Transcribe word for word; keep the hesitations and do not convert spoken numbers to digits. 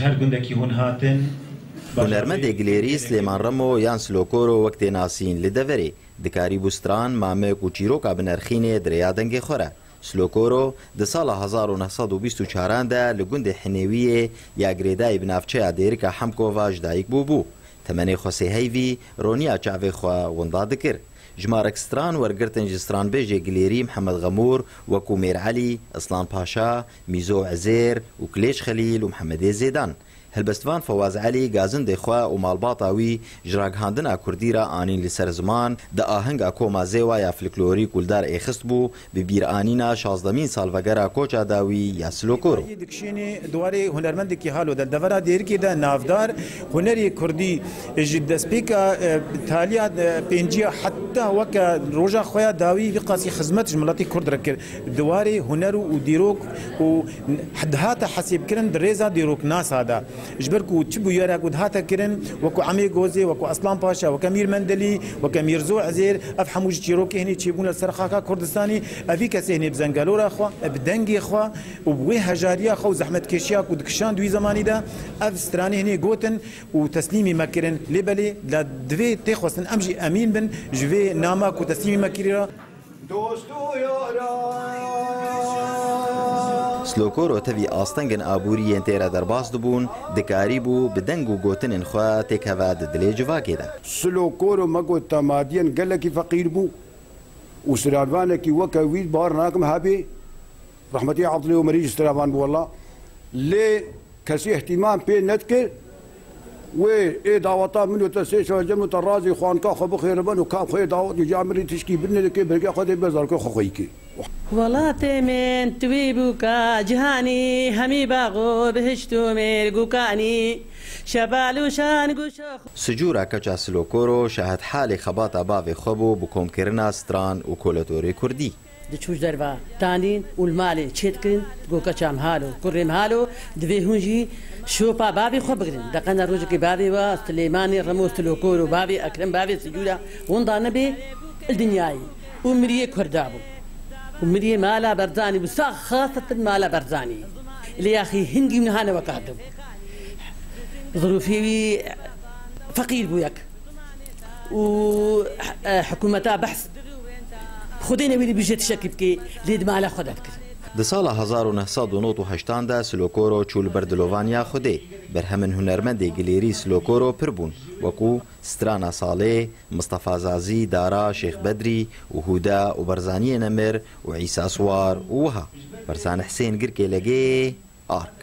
Her gundekî hûn hatin. Hunermendê gilêrî Silêman Remo yan Slokoro wek tê nasîn li deverê dikarîbû stran, mamik û çîroka bi nerxînê di rêya dengê xwe re. Slokoro di sala hezar û neh sed û bîst û çaran de li gundê Hinêwiyê ya girêdayî bi navçeya Dêrika Hemkova ji dayik bûbû. Temenê xwe sê heyvî roniya çavê xwe winda dikir. Jimarek stran wergirtin ji stranbêjê gilêrî Mihemed Xemûr, wekû Mêr Elî, Islan Paşa, Mîzo Ezêr û Kilêç Xelîl û Mihemedê Zêdan. Helbestvan Fewaz Elî gazindê xwe û malbata wî ji ragihandina kurdî re anîn li ser ziman, di ahenga koma Zêwa ya folklorî ku li dar êxist bû, bi bîranîna şazdemîn salvegera koça dawî ya Silokoro. Dikişînî di warê hunermendekî halo de, devera Dêrikê de navdar hunerê kurdî ji destpêka, e, taliya, e, pênciya heta weke roja xwe ya dawî vî qasî xizmet ji miletî kurd re kir. Di warê huner û dîrok û dihate hesêbkirin di rêza dîroknasa de. Ji ber ku çi bûyerek ku dihate kirin, wekû Emê Gozê, wekû Aslan Paşa, weke Mîr Mendelî, weke Mîrzo Ezêr, ev hemû ji çîrokê hinê çêbûn li ser xaka Kurdistanî, ev vî kesê hinê bi zengelora xwe, bi dengê xwe û bi wê hejariya xwe û zehmetkêşiya ku dikişand wî zemanî de, ev stranê hinê gotin û teslîmî me kirin. Lê belê, la divê tê xwestin em jî emîn bin ji vê nama ku teslîmî me kirî re. Dost û yaran. Slokoro tevî astengên aborî yên tê re derbas dibûn, dikarîbû bi deng û gotinên xwe têkeve di dilê civakê de. Slokoro me got, temadiyên gelekî feqîr bû û stranvanekî weke wî bar nakim hebê. Rehmetî Abdulê Omerî ji stranvan bû wela. Lê kesî îhtîmam pê nedikir. Wê ê daweta min û te sê şev cem û te razî xwanika xwe bixêribin û kam xwe ê dawet û camilî tişkî binê dikê, birgê xwe dê bezar ke xwe xweyî kê. Welatê min tu wî bûka cihanî, hemî bax û bihişt û mêr gûkanî, şebalûşan gûşo. Sicûra keça Silokoro şahid halê xebata bavê xwe bû bi komkirina stran û koletorê kurdî. Diçû ji derva tanîn û li malê çêdikirin, go keça mihalo, kurê mihalo, divê hûn jî şopa bavê xwe bigirin. Deqena rojekê bavê we, Silêmanê Remo Silokor û bavê Ekrem, bavê Sicûra, winda nebê li dinyayê. Û miriyê Kurda bû. Û miriyê mala Berzanî bû, sax xasetin mala Berzanî. Lê yaxî hingî niha ne weka dibû. Zirûfê wî feqîr bû yek. û, e, hikûmeta behs. Xwedê newêrî bijê tiştekî bikê, lê di mala xwe de dikir. Di sala hezar û neh sed û nod û heştan de Silokoro çû li ber dilovaniya Xwedê. Berhemên hunermendê gilêrî Silokoro pir bûn, wekû Strana Salê, Mistefa Zazî, Dara, Şêx Bedrî û Hûda û Berzaniyê Nemir û Îsa Swar û wiha. Berzan Hisên Girkê Legê, Ark.